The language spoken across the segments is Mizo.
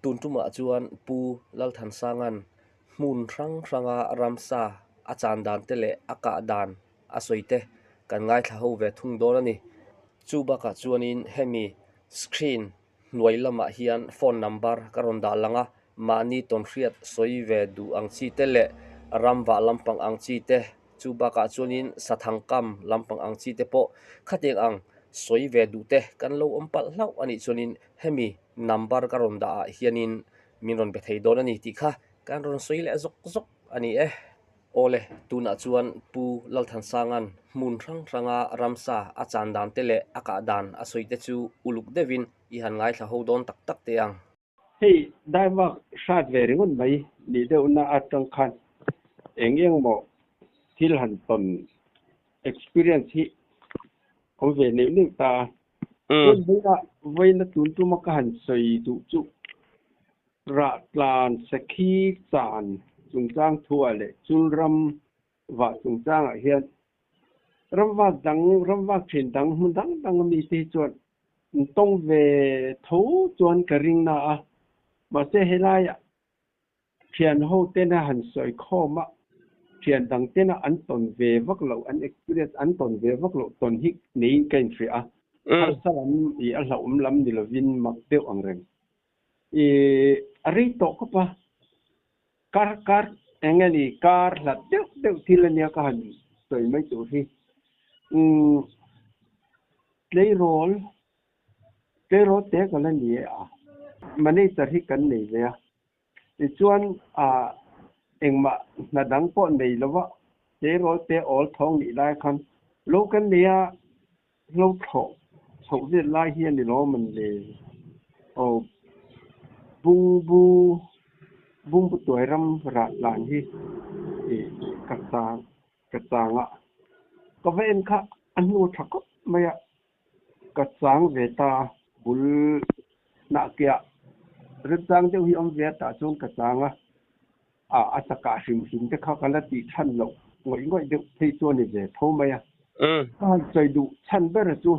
Tun tumah chuan Pu Lalthansanga'n hmun hrang hranga ramsa a chan dan te leh a kah dan a sawi te kan ngaithla ho ve thung dawn a ni. Chu bakah chuanin hemi screen hnuai lamah hian phone number ka rawn dah lang a, mahni tawnhriat sawi ve duh ang chi te leh ramvah lampang ang chi te, chu bakah chuanin sathang kam lampang ang chi te pawh khatiang ang sawi ve duh te kan lo awm palh hlauh a nih chuanin hemi number ka rawn dah ah hianin min rawn be thei dawn a ni tih kha kan rawn sawi leh zawk zawk a ni e. Awle, tunah chuan Pu Lalthansanga'n hmun hrang hranga ramsa a chan dan te leh a kah dan a sawi te chu uluk deuhin i han ngaithla ho dawn tak tak teh ang. Hei daivak hrat ve ringawt mai nih deuhna atang khan eng eng maw thil han tawn experience hi awm ve neuh neuh ta a. Chuan vawiina vawiina tun tuma ka han sawi duh chu rah tlan sakhi chan chungchang thuah leh chul ram vah chungchangah hian ramvak dang ramvak thin dang hmun dang dang ami te hi chuan an tawng ve tho chuan ka ring na a, mahse helaiah thian ho tena han sawi khawm a, thian dang tena an tawn ve vak loh, an experience an tawn ve vak loh tawn hi neiin ka inhria a, harsa lam ih a hlauhawm lam ni lovin mak deuh ang reng. Ih a rei tawh khawp a, kar kar eng nge ni kar hlat deuh deuh thil ania ka han sawi mai tur hi. Umm tleirawl tleirawl te ka la ni e a, manager hi kan nei ve a, tichuan ah engmah hna dang pawh nei lova tleirawl te awl thawng nih lai khan lo kan nei a, Hlo thlawh chhoh vel lai hi a ni lo man le. Aw bungbu bungbu tuai ram rah tlan hi ih ka chang ka chang a, ka va en kha a hnu tha khawp mai a, ka chang ve ta a, bul hnah kiah remchang deuh hi awm ve a tah chuan ka chang a, a a chakah hrim hrim te kha ka la tih chhan loh ngawih ngawih deuh phei chu a ni ve tho mai a. Ka han sawi duh chhan ber chu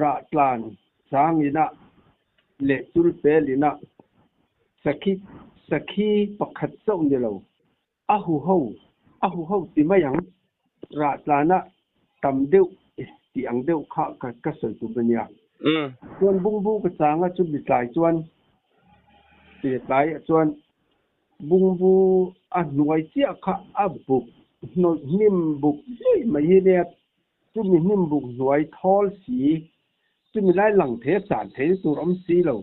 rah tlan chang ina leh chul pel ina sakhi sakhi pakhat chauh ni lo a huho a huho ti mai ang rah tlana tam deuh tih ang deuh kha ka ka sawi tum a nia. Chuan bungbu ka chang a chumi tlai chuan chumi tlaiah chuan bungbu a hnuai chiah kha a buk hnawih hnim buk hluih mai hi nia chumi hnim buk hnuai thawl si chumi lai lang thei a chan theihna tur awm si lo.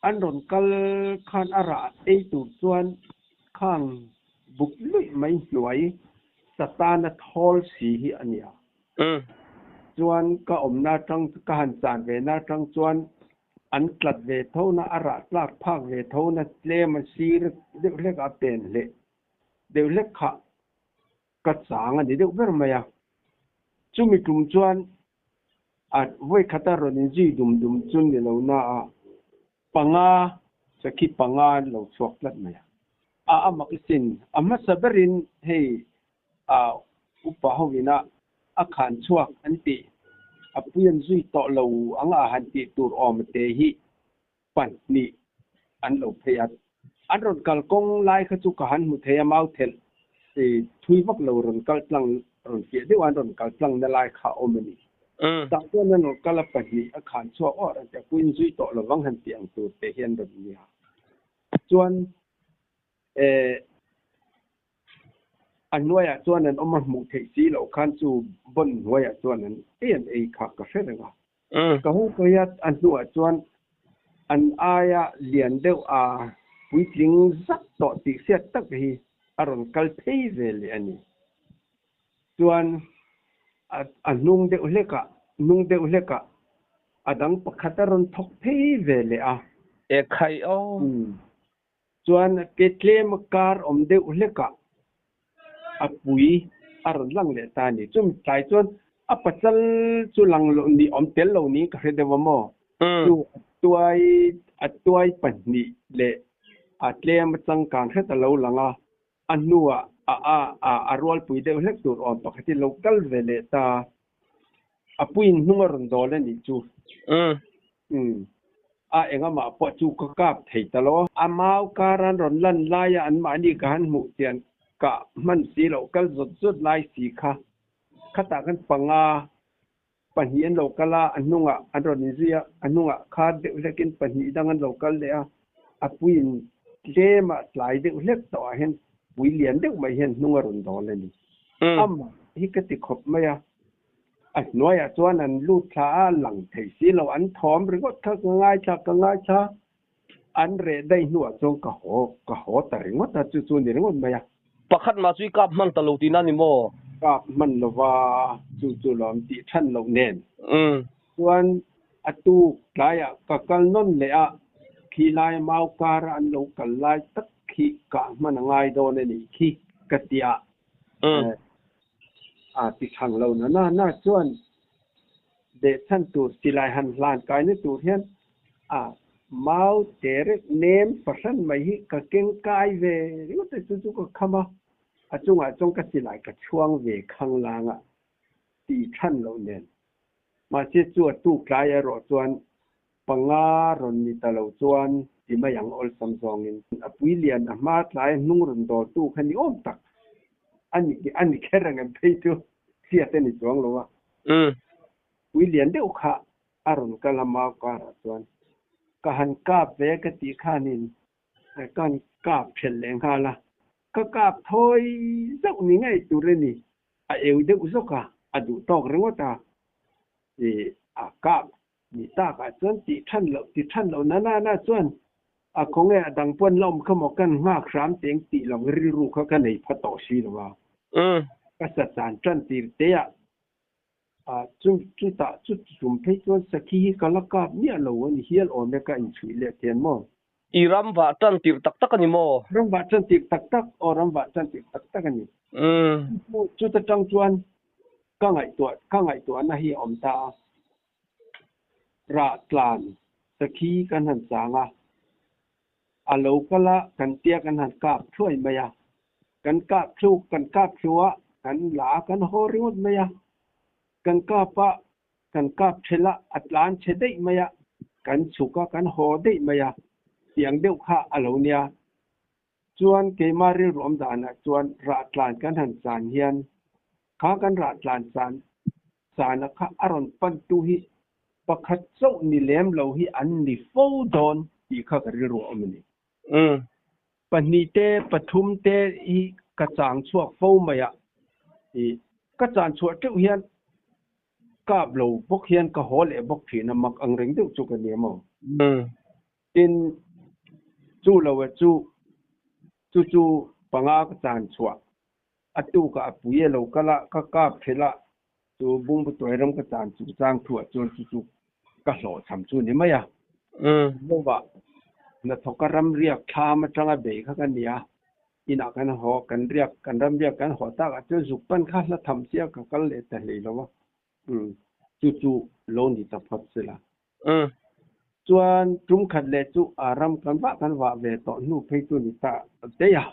An rawn kal khan a rah ei tur chuan khang buk luih mai hnuai Satana thawl si hi a nia. Chuan ka awmna atang ka han chan ve na atang chuan an tlat ve tho na, a rah tlak phak ve tho na tlem a sir deuh hlek a pen hleh deuh hlek kha ka chang a ni deuh ber mai a. Chumi tum chuan a vawikhata rawn inzui dum dum chu ni lo na a, panga, sakhi panga an lo chhuak tlat mai a. A a mak sin, a hmasa berin hei a upa ho ina a khan chhuak an tih, a pui an zui tawh lo ang a han tih tur awm te hi pahnih an lo phei a. An rawn kal kawng lai kha chu ka han hmu thei a, mau thelh thui vak lo rawn kal tlang, rawn fiah deuh a an rawn kal tlang na lai kha a awm a ni. Tah chuan an rawn kal a pahnih a khan chhuak awrh a tia puiin zui tawh lovang han tih ang tur te hi an rawn nia. Chuan A hnuaiah chuan an awm a, hmuh theih si loh khan chu bawn hnuaiah chuan an ei an ei kha ka hre reng a. Ka haw phei a, a hnuah chuan an aia lian deuh a puitling zat tawh tih hriat tak hi a rawn kal phei ve leh a ni. Chuan a hnung deuh hlekah, hnung deuh hlekah a dang pakhat a rawn thawk phei ve leh a. Ekhai aw. Chuan ke tlem kar awm deuh hlekah a pui a rawn lang leh ta a ni. Chumi tlai chuan a pachal chu lang loh ni awm tel lo niin ka hre deuh a maw? Chu a tuai a tuai pahnih leh a tlem a changkang hret a lo lang a, a hnuah a a a a rualpui deuh hlek tur awm pakhat hi lo kal ve leh ta. A puiin hnung a rawn dawl a nih chu. Umm. A engah pawh chu ka kap thei ta lo. A mau kar an rawn lan laia anmahni ka han hmuh chian kah hman si loh kal zawt zawt lai si kha. Khatah khan panga pahnih an lo kal a, a hnungah an rawn inzui a, a hnungah kha deuh hlekin pahnih dang an lo kal leh a, a puiin tlema tlai deuh hlek tawhah hian pui lian deuh mai hian hnung a rawn dawl a ni. Amah hi ka ti khawp mai a, a hnuaiah chuan an lut thla a, lang thei si lo, an thawm ringawt kha ka ngaithla ka ngaithla, an reh daih hnuah chuan ka haw ka haw ta ringawt a, chu chu a ni ringawt mai a. Pakhat mah chu i kap hman ta lo tihna a ni maw? Kap hman lova chu chu lawm tih than loh nen chuan a tuk tlaiah ka kal nawn leh a, khi lai mau kara an lo kal lai tak khi kah hman a ngai dawn a nih khi ka ti a, a ti thang lo na na na chuan behchhan tur silai han hlan kaina tur hian a mau te reuh nem fahran mai hi ka keng kai ve ringawt a, chu chu ka kham a, a chungah chuan ka silai ka chhuang ve khang lang a tih than loh nen. Mahse chu a tuk tlai erawh chuan panga rawn ni ta lo chuan ti mai ang awlsam zawngin a pui lian a hma tlai hnung rawn dawltu kha ni awm tak a ni a ni kher ang em phei chu hriat a ni chuang lo a. Pui lian deuh kha a rawn kal a mau karah chuan ka han kap ve ka tih khanin ka han kap ṭhelh leh nghal a, ka kap thawi zauh ni ngei tur a ni. A eu deuh zawk a, a duh tawk ringawt a, ih a kap ni takah chuan tih than loh ti than loh na na na chuan a khawnge a dang pawn la awm kha maw kan nghak hram teng tih lo rilru kha ka nei pha tawh si lo a. Ka sa chan tan tir te ah a chu chutah chu tum phei chuan sakhi hi ka la kap miah lo a ni hial awm e ka inchhuih leh tian maw. I ram vah tan tirh tak tak a ni maw? Ram vah tan tirh tak tak, aw ram vah tan tirh tak tak a ni. Chuta tang chuan ka ngaihtuah ka ngaihtuahna hi a awm ta a. Rah tlan sakhi kan han chang a, a lo kal a kan tia kan han kap thuai mai a, kan kap thu kan kap thu a kan la a kan haw ringawt mai a, kan kap a kan kap thelh a a tlan chhe daih mai a, kan chhuk a kan haw daih mai a tiang deuh kha a lo nia. Chuan keimah rilru awm danah chuan rah tlan kan han chan hian kha kan rah tlan chan chana kha a rawn pantu hi pakhat chauh ni lem lo hi an ni fo dawn tih kha ka rilru a awm a ni. Pahnih te pathum te hi ka chang chhuak fo mai a, ih ka chan chhuah teuh hian kap lo bawk hian ka haw leh bawk thin a, mak ang reng deuh chu ka ni a maw? Tin, chu lo e chu, chu chu panga ka chan chhuah a tukah a pui a lo kal a, ka kap thelh a, chu bungbu tuai ram ka chan chung chang thuah chuan chu chu ka hlawhchham chu ni mai a. Lovah hnathawka ram riak thlam atanga bei kha ka ni a, inah kan haw, kan riak, kan ram riak kan haw takah chuan zuk pan kha hla tham sia ka kal leh ta hlei lo a, chu chu lo ni ta phawt sela. Chuan tum khat leh chu a ram kan vah kan vah ve tawh hnu phei chu ni ta daih a,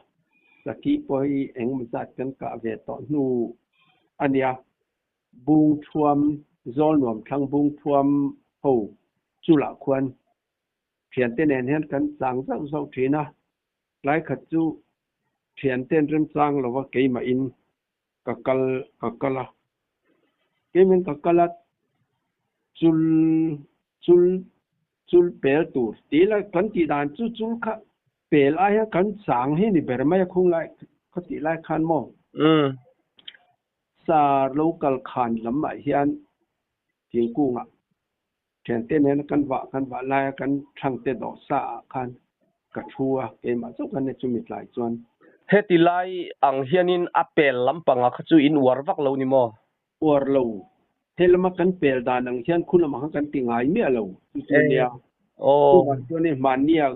Sakhi pawh hi engemaw zat kan kah ve tawh hnu a nia. Bung thuam, zawl nuam thlang bung thuam ho chu lah khuan thiante nen hian kan chang zauh zauh thin a, tlai khat chu thianten remchang lova keimahin ka kal ka kal a, keimahin ka kal a, chul chul chul pel tur tih la kan tih dan chu chul kha pel ai hian kan chang hi ni ber mai a khung lai kha tih lai khan maw? Sa local khan lamah hian thingkungah thiante nena kan vah kan vah laia kan thangte dawh sa ah khan ka thu a, keimah chauh khan chumi tlai chuan. Heti lai ang hianin a pel lampangah kha chu in uar vak lo ni maw? Uar lo. He lama kan pel dan ang hian khu lamah khan kan ti ngai miah lo chu chu nia. Chuvang chuan hei hmannia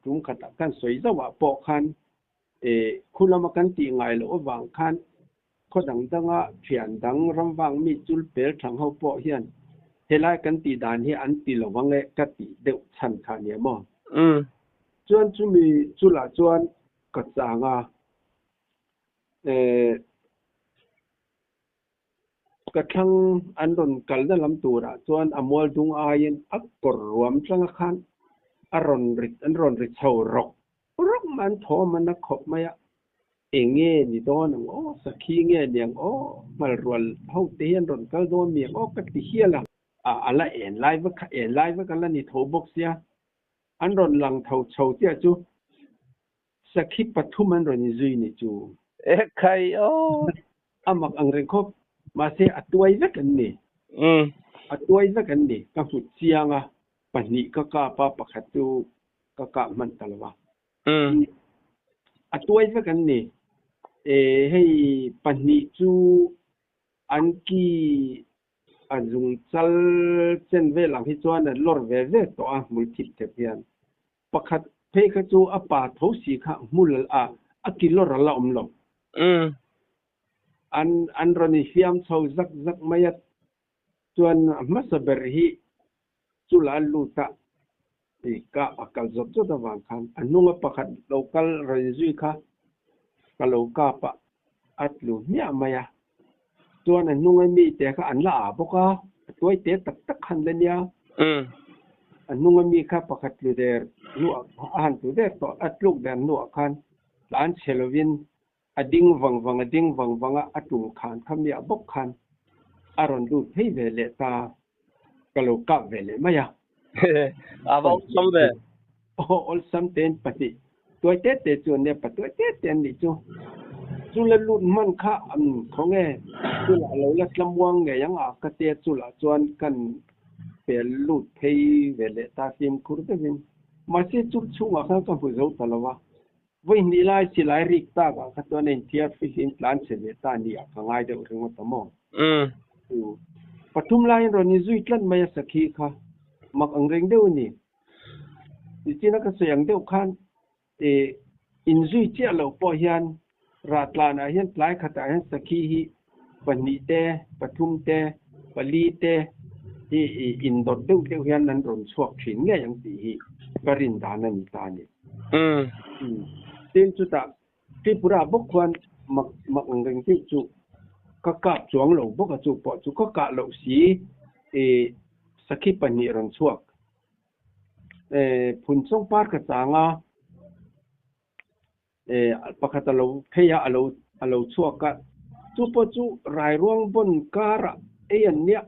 tum khatah khan sawi zauhah pawh khan Khu lama kan tih ngai loh avang khan khaw dang danga thian dang ramvang mi chul pel thang ho pawh hian helai kan tih dan hi an ti lo ang e ka tih deuh chhan kha nia maw? Chuan chumi chulah chuan ka chang a, Ka thlang an rawn kalna lam turah chuan a mual dung aiin a kawr ruam tlanga khan a rawn ri an rawn ri chho rawk rawk mai an thawm an a khawp mai a. Eng nge ni dawn ang aw, sakhi nge ni ang aw, hmalrual ho te hi an rawn kal dawn mi ang aw ka ti hial a. A la en lai vek kha en lai vek a la ni tho bawk sia, an rawn lang tho chho chiah chu Sakhi pathum an rawn inzui ni chu. E khai aw. A mak ang reng khawp. Mahse a tuai vek an ni. A tuai vek an ni. Ka hmu chiang a, pahnih ka kap a, pakhat chu ka kap hman ta lo a. A tuai vek an ni. E hei pahnih chu an ki a zung chal chen vel ang hi chuan an lawr ve ve tawh a hmul thip thep hian. Pakhat phei kha chu a pa tho si kha hmul a a kilawr a la awm lo. An an rawn infiam chho zak zak mai a, chuan a hmasa ber hi chu la lut a, i ka a kal zawt zawt avang khan a hnunga pakhat lo kal rawn zui kha ka lo kap a, a tlu hmiah mai a. Chuan a hnunga mite kha an la ah bawk a, a tuai te tak tak khan la nia. A hnunga mi kha pakhat tlu der hnuah a han tlu der tawh, a tluk der hnuah khan tlan chhe lovin a ding vang vang a ding vang vang a, a tum khan kha miah bawk khan a rawn lut phei ve leh ta, ka lo kap ve leh mai a. A va awlsam ve. Aw awlsam tein pahnih tuai te te chu an nia, patuai te te an nih chu. Chu la lut hman kha an khaw nge, chu lah lo la tlamuang ngei ang a ka tia chu lah chuan kan pel lut phei ve leh ta fimkhur deuhin. Mahse chu chhungah khan ka hmu zo ta lo a, vawi hnih lai silai rik tak ah kha chuan a inthiar fihlim tlan chhe ve ta ni ah ka ngai deuh ringawt a maw? Chu pathum laiin rawn inzui tlat mai a sakhi kha mak ang reng deuh a ni. Nichina ka sawi ang deuh khan eh inzui chiah loh pawh hian Rahtlanah hian tlai khatah hian sakhi hi pahnih te, pathum te, pali te hi indawt deuh deuh hian an rawn chhuak thin ngei ang tih hi ka rin dan a ni ta a ni. Tin chutah Tripura bawk khuan mak mak ang reng deuh chu ka kap chuang lo bawk a, chu pawh chu ka kah loh si eh sakhi pahnih rawn chhuak eh Phunchawng par ka chang a. Eh pakhat a lo phei a, a lo a lo chhuak a, chu pawh chu Rairuang bawn karah ei an nia,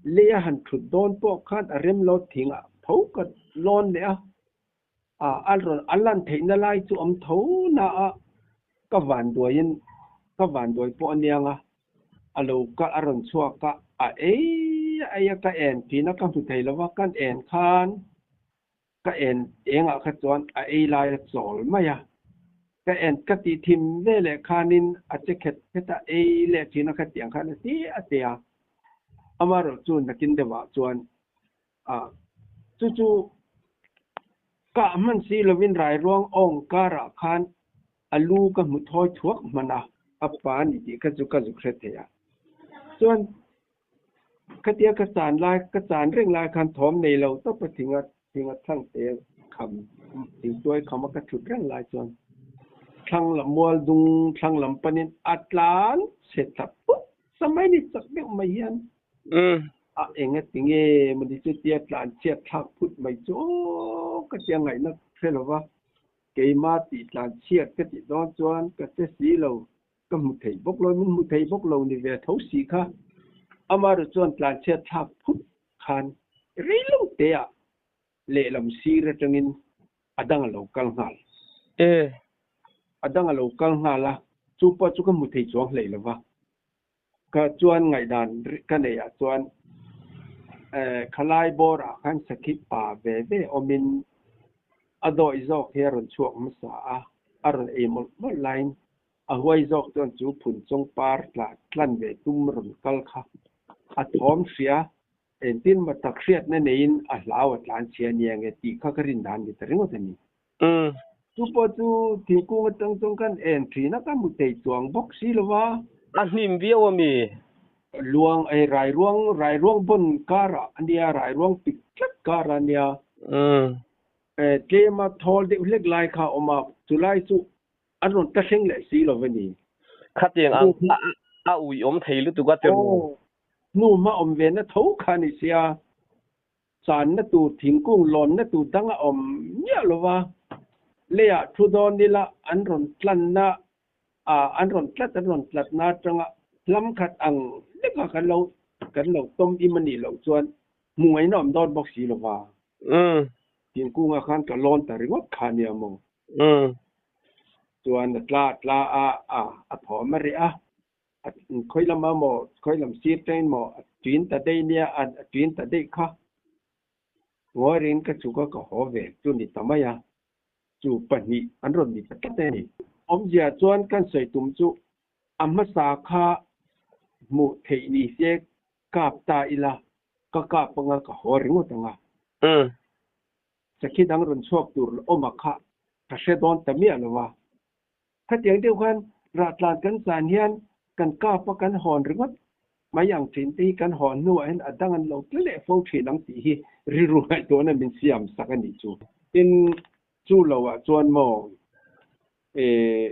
lei a han thut dawn pawh khan a rem lo thing ah tho ka lawn leh a, ah a rawn a lan theihna lai chu awm tho na a, ka vanduaiin ka vanduai pawh a niang a, a lo ka a rawn chhuak a, a ei a ei a ka en thin a ka hmu thei lo va, kan en khan Ka en engah kha chuan a ei lai a chawl mai a, ka en ka tih thim ve leh khanin a che khet khet a, ei leh thin a khatiang khan a ti a ti a. Amaherawh chu nakin deuhah chuan ah chu chu kah hman si lovin Rairuang awng karah khan a lu ka hmu thawi thuak hman a, a pa ni tih kha chu ka zuk hre thei a. Chuan Khatia ka chan lai, ka chan reng lai khan thawm nei lo tawp a thing a, thing a thlang te kham, thingtuai kham a ka thut reng lai chuan thlang lam mual dung thlang lam panin a tlan chhe thla put sa mai ni chak deuh mai hian a eng a ti nge mawni chutia tlan chhiat thlak phut mai chu aw ka tia ngaihna hre lo va, keima tih tlan chhiat ka tih dawn chuan ka che si lo. Ka hmu thei bawk lo, min hmu thei bawk lo ni ve tho si kha. Amaherawh chuan tlanchhiat thlak phut khan rei lo teah lehlam sir atangin a dang a lo kal nghal. E. A dang a lo kal nghal a, chu pawh chu ka hmu thei chuang hlei lo va. Ka chuan ngaihdan ka neihah chuan khalai bawrah khan sakhi pa ve ve awmin a dawih zawk hi a rawn chhuak hmasa a, a rawn ei mawlh mawlh laiin A huai zawk chuan chu phunchawng par tla tlan ve tum rawn kal kha a thawm hria, engtin maw tak hriatna neiin a hlau a tlan chhia nia nge tih kha ka rin dan ni ta ringawt a ni. Chu pawh chu thingkung atang chuan kan en thin a, ka hmu thei chuang bawk si lo va. A hnim viau a mi? Luang ei rairuang, rairuang bawn karah a nia, rairuang pik tlat karah a nia. Tlema thawl deuh hlek lai kha a awm a, chulai chu An rawn ta thleng leh si lo a ni. Khatiang ang a a ui awm thei lutuk a tirh. Aw, Hnuhma awm ve na tho kha a ni sia, channa tur thingkung lawnna tur dang a awm miah lo va, leiah thu dawn ila an rawn tlanna ah an rawn tlat an rawn tlatna atanga hlam khat ang leka kan lo kan lo tawm im a nih loh chuan hmu ngaihna awm dawn bawk si lo va. Thingkungah khan ka lawn ta ringawt kha a nia maw? Chuan a tla a tla a, a thawm a reh a, khawi lama maw, khawi lam sir tengin maw a tuin ta daih nia, a tuin ta daih kha. Ngawi rengin ka chhuk a, ka haw ve chu ni ta mai a, chu pahnih an rawn ni ta tlat a ni. Awmzia chuan kan sawi tum chu a hmasa kha hmuh theih ni se kap ta ila, ka kap anga ka haw ringawt anga. Sakhi dang rawn chhuak tur awma kha ka hre dawn ta miah lo a. Khatiang deuh khan rahtlan kan chan hian kan kap a kan hawn ringawt mai ang thin te hi kan hawn hnuah hian a dang an lo tla leh fo thin ang tih hi rilru ngaihtuahna min siam sak a nih chu. Tin, chu loah chuan maw eh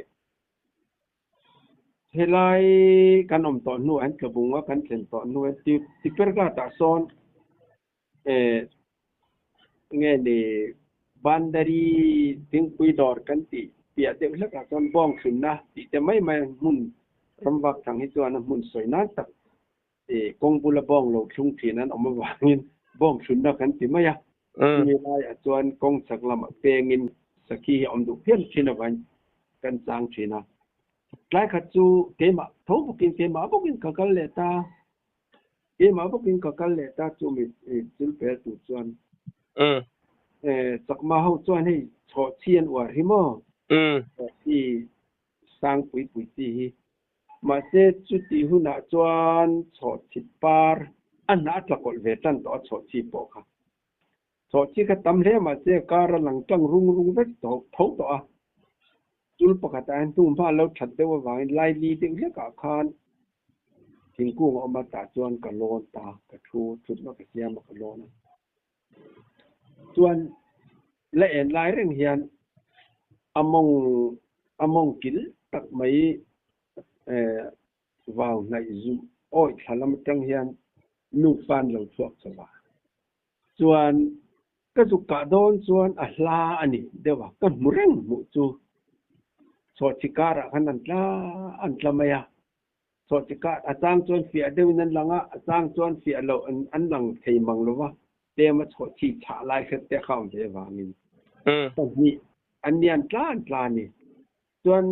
helai kan awm tawh hnuah hian tlabunga kan thlen tawh hnuah hian Tiperghat-ah sawn Eh, nge ni Bandari thingpui dawr kan tih piah deuh hlekah chuan bawng thlunna tih te mai mai hmun ramvak thang hi chuan a hmun sawi nan tak eh kawng bula bawng lo thlung thin an awm avangin bawng thlunna kan ti mai a. Chumi laiah chuan kawng chhak lamah pengin sakhi hi a awm duh phian thin avangin kan chang thin a. Tlai khat chu keimah tho bawkin keimah bawkin ka kal leh ta. Keimah bawkin ka kal leh ta chu mi chil pel tur chuan Chakma ho chuan hei chhawhchhi an uar hi maw? Chhawhchhi sang pui pui chi hi. Mahse chuti hunah chuan chhawhchhi par a hnah a tla kawlh ve tan tawh a chhawhchhi pawh kha. Chhawhchhi kha tam hle mahse kar a lang tlang rung rung vek tawh tho tawh a. Chul pakhatah hian hnu hma lo that deuh avangin laili deuh hlekah khan thingkung a awm a, tah chuan ka lawn ta, ka thu thutna ka siam a ka lawn a. Chuan la en lai reng hian a mawng a mawng kil tak mai eh vau hnaih zuh awih thla lam atang hian nufa an lo chhuak chho a. Chuan ka zuk kah dawn chuan a hla a ni deuh a, ka hmu reng hmuh chu chhawhchhi karah khan an tla an tla mai a, chhawhchhi kar a chang chuan fiah deuhin an lang a, a chang chuan fiah loh an lang thei mang lo va, tlema chhawhchhi chhah lai hret te kha awm ve avangin pahnih an ni an tla an tla a ni. Chuan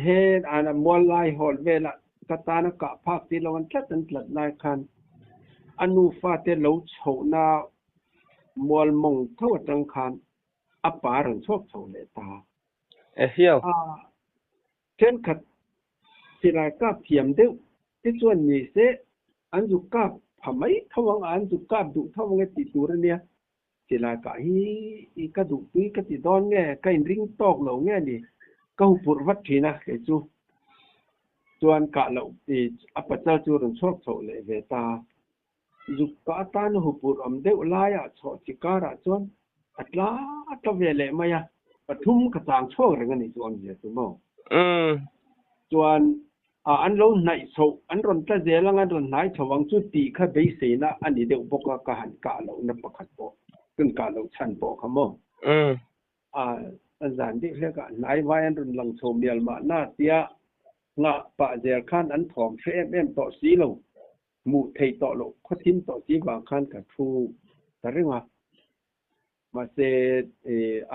He an a mual lai hawl velah ka tana kah phak ti lo an tlat an tlat lai khan a nufa te lo chhohna mual mawng tho atang khan a pa rawn chhuak chho leh ta. Ehiau. A thenkhat silai kap thiam deuh te chuan ni se an zuk kap pha mai tho ang a, an zuk kap duh tho ang e tih tur a nia. Silai kah hi i ka duh tui ka ti dawn nge, ka inring tawk lo nge ni, ka hu phurh vat thin a, kei chu chuan kah loh i a pachal chu rawn chhuak chhoh leh ve ta. Zuk kah atan hu phurh awm deuh laiah chhoh chi karah chuan a tla tla ve leh mai a. Pathum ka chang chhuak reng a nih chu awmzia chu maw? Chuan Ah, an lo hnaih chhoh, an rawn tla zel ang, an rawn hnai chho ang chu tih kha beiseina a ni deuh bawk a, ka han kah lohna pakhat pawh, kan kah loh chhan pawh kha maw? Ah, a zan deuh hlek ah hnai vai an rawn lang chho mial mahna tia nghah pah zel khan an thawm hre em em tawh si lo, hmuh theih tawh loh khawthim tawh si vang khan ka thu ta reng a. Mahse,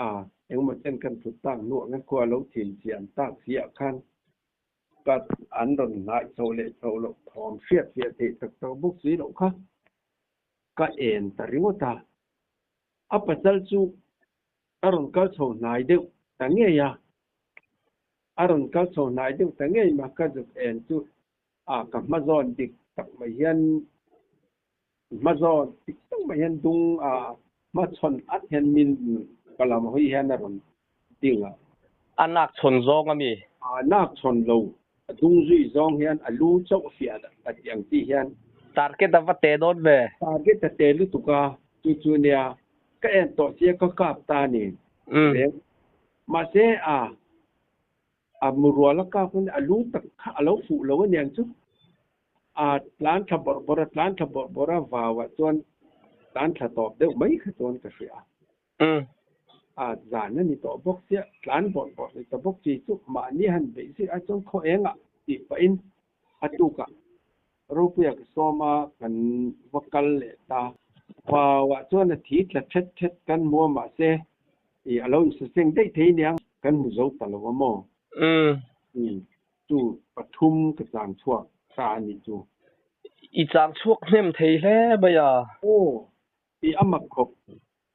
ah, engemaw chen kan thut tak hnuah khan khua lo thin chian tak si ah khan Ka an rawn hnaih chhoh leh chhoh loh thawm hriat fiah theih tak tak bawk si loh kha ka en ta ringawt a. A pasal chu a rawn kal chho hnai deuh ta ngei a, a rawn kal chho hnai deuh ta ngei ma ka zuk en chu a ka hma zawn dik tak mai hian hma zawn dik tak mai hian dung a hmachhawn at hian min ka lam hawi hian a rawn ding a. A nak chhawn zawng a mi? A nak chhawn lo, a dung zui zawng hian a lu chauh fiah a tih ang tih hian. Target a va te dawn ve. Target a te lutuk a, chu chu nia ka en tawh sia ka kap ta a ni reng. Mahse a a murual a kap a lu tak kha a lo fuh lo a niang chu. A tlan thla bawrh bawrh a, tlan thla bawrh bawrh a, vau ah chuan tlan thla tawp deuh mai kha chuan ka hria a. A zan a ni tawh bawk sia, tlan bawrh bawrh ni ta bawk chi chu mahni han beih zir ai chuan khaw eng ah tih pahin a tukah Ropuia ka sawm a, kan va kal leh ta. Vau ah chuan a thi tla thet thet kan hmu a mahse ih a lo insaseng daih thei nia kan hmu zo ta lo a maw? Chu pathum ka chang chhuak ta a nih chu. I chang chhuak hnem thei hle mai a. Aw, i a mak khawp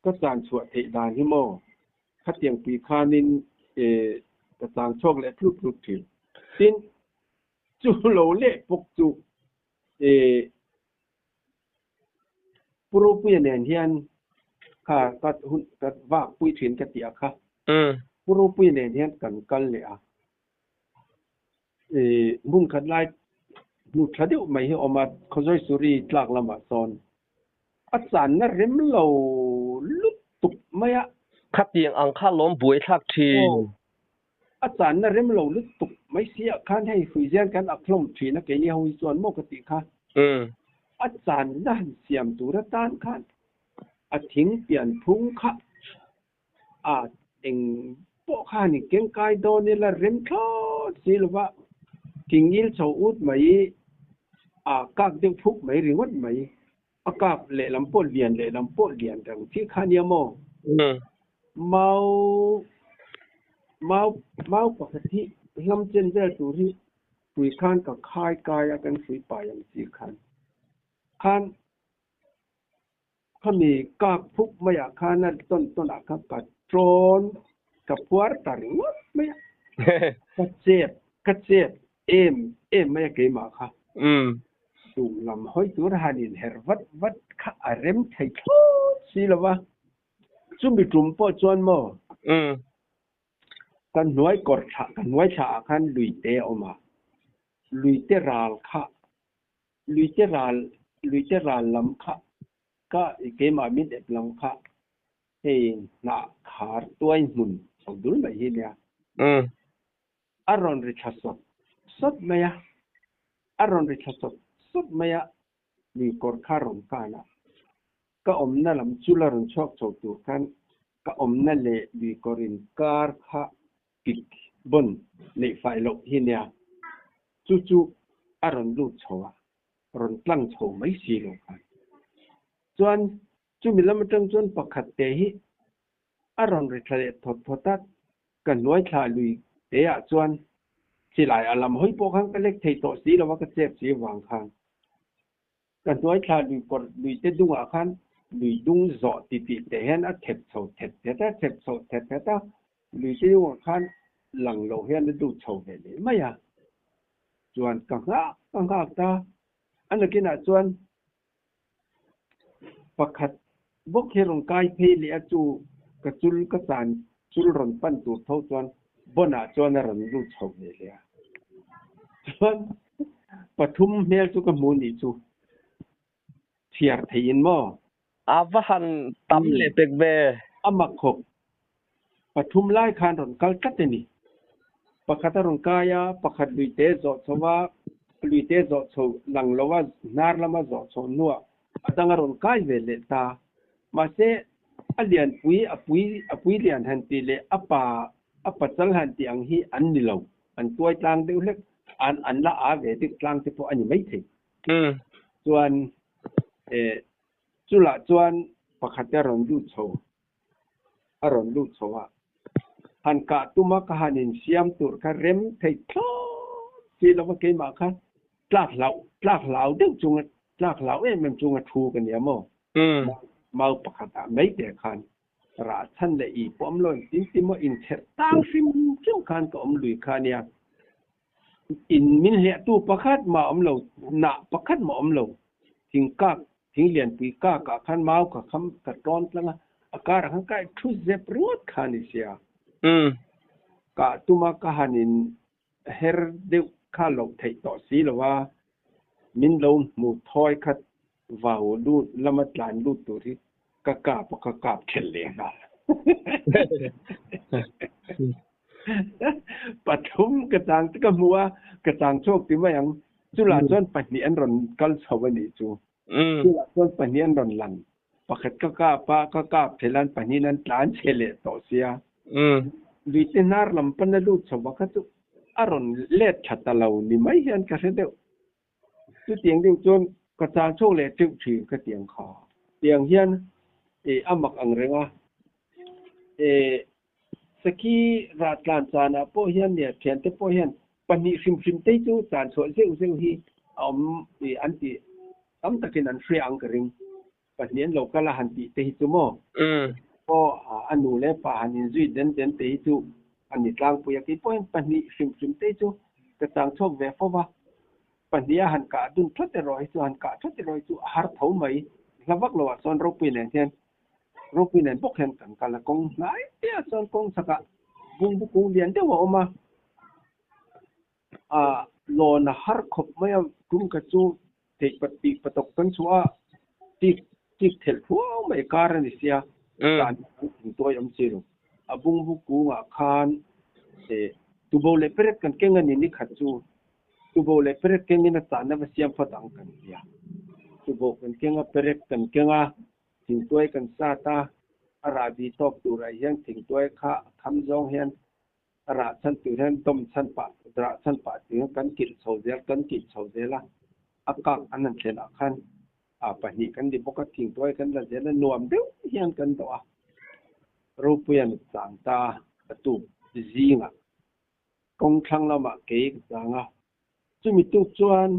ka chan chhuah theih dan hi maw? Khatiang pui khanin ka chang chhuak leh tlut tlut thin. Tin, chu lo leh bawk chu Pu Ropuia nen hian kha ka hun ka vak pui thin ka tih a kha. Pu Ropuia nen hian kan kal leh a. Hmun khat lai hnu tha deuh mai hi a awm a, Khawzawisuri tlak lamah sawn a channa rem lo lutuk mai a. Khatiang ang kha lawm buai thlak thin. Aw, a channa rem lo lutuk mai si ah khan hei hruizian kan ak hlawm thin a keini ho hi chuan maw ka tih kha. A channa han siam tur atan khan a thing pian phung kha A eng pawh kha han inkeng kai dawn ila rem thlawt si lova thingil chho ut mai a kak deuh phuk mai ringawt mai. A kak lehlam pawh lian lehlam pawh lian reng chi kha nia maw? Mau mau mau pakhat hi hlam chen vel tur hi hrui khan ka khai kai a kan hrui pai ang chi khan khan Khami kak phuk maiah khan a tawn tawnah khan ka tawn ka phuar ta ringawt mai a, ka chep ka chep em em mai a keimah kha. Chung lam hawi tur han inherh vat vat kha a rem thei thlawt si lo va, chumi tum pawh chuan maw ka hnuai kawr thlah ka hnuai thlah ah khan luite a awm a, luite ral kha Luite ral luite ral lam kha ka keimah min ep lam kha hei hnah khar tuai hmun chho dul mai hi nia. A rawn ri tha sawt sawt mai a, a rawn ri tha sawt sawt mai a, lui kawr kha rawn kan a, ka awmna lam chu la rawn chhuak chho tur khan ka awmna leh lui kawr inkar kha pik bawn neih fai loh hi nia, chu chu a rawn lut chho a, rawn tlang chho mai si lo khan. Chuan chumi lam atang chuan pakhat te hi a rawn ri thla leh thawt thawt a, ka hnuai thla lui te ah chuan silai a lam hawi pawh khan ka lek thei tawh si lo a, ka chep si vang khan. Ka hnuai thla lui kawr lui te dungah khan lui dung zawh ti tih teh hian a thep chho thet thet a, thep chho thet thet a, lui te dungah khan lang lo hian a lut chho ve leh mai a. Chuan ka nghak ka nghak ta, a nakinah chuan pakhat bawk hi rawn kai phei leh a chu ka chul ka chan chul rawn pan tur tho chuan bawnah chuan a rawn lut chho ve leh a. Chuan pathum hmel chu ka hmu nih chu chhiar theiin maw? A va han tam leh pek ve. A mak khawp. Pathum lai khan rawn kal tlat a ni. Pakhat a rawn kai a, pakhat luite zawh chho a, luite zawh chho lang lo a, hnar lama zawh chho hnuah a dang a rawn kai ve leh ta. Mahse, a lianpui, a pui, a pui lian han tih leh a pa, a pachal han tih ang hi an ni lo. An tuai tlang deuh hlek, an an la a ve deuh tlang te pawh a ni maithei. Chuan chulah chuan pakhat a rawn lut chho, a rawn lut chho a, han kah tum a ka han insiam tur kha rem thei thlawt si lova keimah kha tlak hlauh, tlak hlau deuh chunga, tlak hlau em em chunga thu ka nia maw? Mau pakhatah mai te khan Rah chhan leh i pawm lo engtin ti maw inchherh tang hrim hrim khan ka awm lui kha nia. In min hliahtu pakhat mah awm lo, nah pakhat mah awm lo. Thing kak, thing lianpui kak ah khan mau ka kham ka tawn tlang a, a karah khan ka thu zep ringawt kha ni sia. Kah tuma ka han in her deuh kha loh theih tawh si lo a, min lo hmu thawi khat vau lut lama tlan lut tur hi ka kap a, ka kap thelh leh nghal. Pathum ka chang te ka hmu a, ka chang chhuak ti mai ang. Chulah chuan pahnih an rawn kal chho a nih chu. Chulah chuan pahnih an rawn lang. Pakhat ka kap a, ka kap thei an pahnihin an tlan chhe leh tawh sia. Luite hnar lam pana lut chho va kha chu a rawn let tha ta lo ni mai hian ka hre deuh. Chutiang deuh chuan ka chang chhuak leh teuh thin ka tiang kha. Tiang hian a mak ang reng a. Sakhi rah tlan chanah pawh hian nia thiante pawh hian pahnih hrim hrim te chu chan chhuah zeuh zeuh hi a awm an tih tam takin an hria ang ka ring. Pahnih an lo kal a han tih te hi chu maw? Aw a nu leh pa han inzui den den te hi chu a ni tlangpui a, kei pawh hian pahnih hrim hrim te chu ka chang chhuak ve fo va, pahnih a han kah dun thawt erawh hi chu han kah thawt erawh hi chu a har tho mai. Hla vak lo ah chuan ropui nen hian ropui nen bawk hian kan kal a, kawng hnai te ah chuan kawng chhakah bungbu kung lian deuh a awm a, a lawn a har khawp mai a, tum kha chu theih pat tih patok kan chhuah a, tik tik thelh thuau mai kar a ni sia, tan an thing tuai awm chi lo. A bungbu kungah khan tubo leh perek kan keng a ni ni khat chu tubo leh perek kengin a chahna va siam phawt ang kan ti a. Tubo kan keng a, perek kan keng a, thingtuai kan sat a, a rahbi tawp turah hian thingtuai kha a kham zawng hian A rah chhan tur hian dawm chhan pah, rah chhan pah tur hian kan kilh chho zel, kan kilh chho zel a, a kak an han thlen ah khan a pahnih kan ni bawk a, thingtuai kan la zel a, nuam deuh hian kan dawh a, Ropuia'n chang ta a tuk zingah kawng thlang lamah kei ka chang a, chumi tuk chuan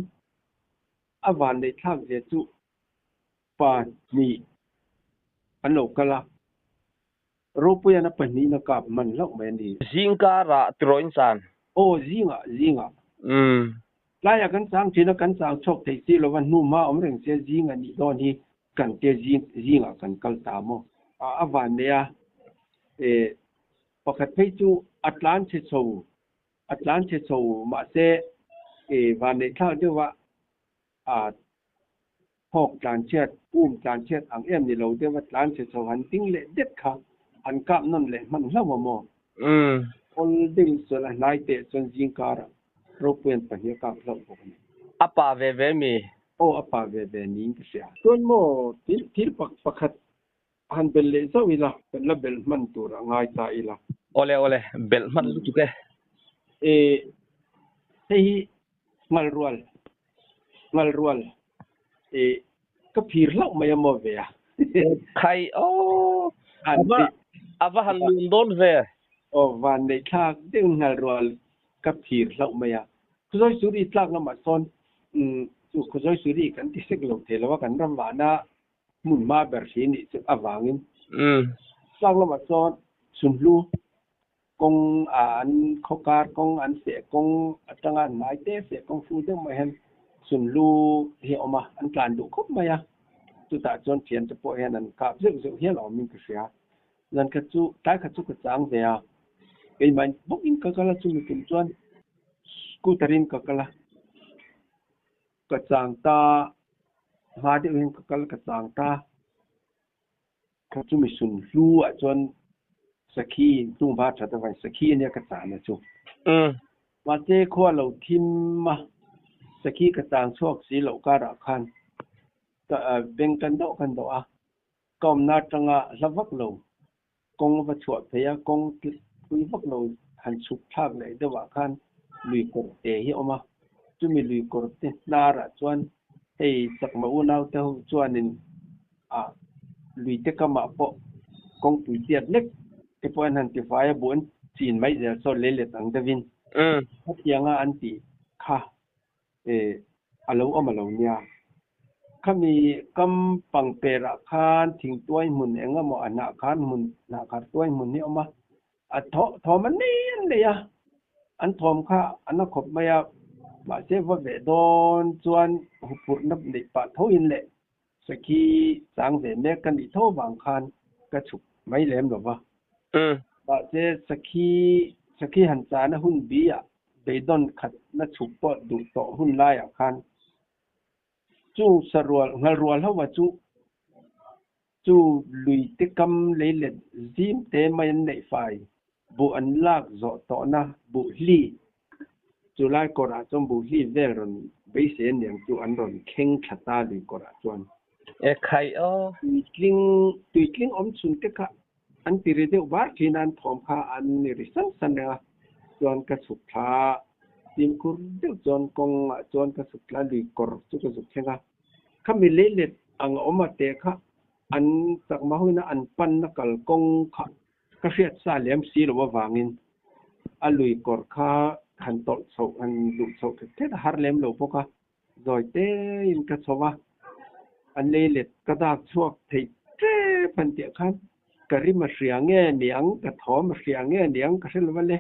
a vanneih thlak zia chu pahnih an lo kal a. Ropuia'n a pahnihin a kap hman hlauh mai a ni. Zing karah tiraw in chan? Aw, zingah, zingah. Tlaiah kan chang thin a, kan chang chhuak thei si lova, hnu hma awm reng se zing a nih dawn hi kan te zing, zingah kan kal ta maw? A van nei a, e, pakhat phei chu a tlan chhe chho, a tlan chhe chho mahse, e, van neih thlak deuh a, a Thawk tlanchhiat, um tlanchhiat ang em ni lo deuh a tlanchhe chho han ding leh det kha han kap nawn leh hman hlauh a maw? Awl deuhin chuan a hnai teh chuan zing karah Ropuian pahnih a kap hlauh bawk a ni. A pa ve ve mi? Aw a pa ve ve niin ka hria. Chuan maw thil thil pakhat han belh leh zauh ila, kan la belh hman tur a ngai ta ila. Awle awle, belh hman lutuk e. E, hei hi ngal rual, ngal rual, e, ka phir hlauh mai a maw ve a. Khai aw, ava ava han lun dawn ve. Aw, van neih thlak deuhin ngal rual ka phir hlauh mai a. Khuzawi Suri tlak lamah sawn, chu Khuzawi Suri kan ti sek lo thei lo a, kan ram vahna hmun hma ber hri nih chu avangin tlak lamah chuan Sunhlu kawng an khawkar kawng an feh kawng atanga hnai te feh kawng fu deuh mai hian Sunhlu hi a awm a, an tlan duh khawp mai a, chutah chuan thiante pawh hian an kap zeuh zeuh hial a awmin ka hria. Zan khat chu tlai khat chu ka chang ve a, keimah bawkin ka kal a, chumi tum chuan scooter in ka kal a. Ka chang ta, hma deuh hian ka kal ka chang ta. Kha chumi sun hlu ah chuan sakhi in tung va that avang sakhi ania ka chan a chu. Mahse khua lo thim a, sakhi ka chang chhuak si loh karah khan ka beng kan deuh kan deuh a, ka awmna atanga hla vak lo Kawng va chhuah phei a, kawng thui vak lo han chhuk thlak leh deuh ah khan lui kawr te hi a awm a, chumi lui kawr te hnar ah chuan hei chakma unau te ho chuanin ah lui te kam ah pawh kawngpui tiat lek te pawh an han ti fai a, buh an chin mai zel saw lei let ang deuh in khatiang a an tih kha a lo awm a lo nia. Khami kam pangperah khan thingtuai hmun eng emaw a hnah khan hmun hnah khat tuai hmun hi a awm a, a thawm an nei an nei a, an thawm kha a na khawp mai a, mahse va veh dawn chuan huphurhna neih pah tho in leh sakhi chang ve mek ka nih tho vang khan ka chhuk mai lem lo va. Mahse sakhi sakhi han chana hun bi ah Beidawn khat na chhuk pawh duh tawh hun laiah khan chu sarual nghalrual ho a chu chu lui te kam lei let zim te mai an neih fai buh an lak zawh tawhna buh hli Chulai kawrah chuan buhli vel rawn beisei aniang chu an rawn thleng thla ta lui kawrah chuan. E khaih aw. Tuitling, tuitling awm chhun te kha an ti ri deuh var thin a, an thawm kha an ni ri san san reng a. Chuan ka chhuk thla a, fimkhur deuh chuan kawngah chuan ka chhuk thla a, lui kawr chu ka zuk thleng a. Khami leilet ang a awm a te kha an chakma hoin a an panna kalkawng kha Ka hriat sa lem si lo avangin a lui kawr kha han tawlh chhoh, han luh chhoh thet thet a har lem lo bawk a, zawi tein ka chho a, an lei let ka dak chhuak theih tep han tih ah khan ka rim a hria nge niang, ka thawm a hria nge niang ka hre lo a le,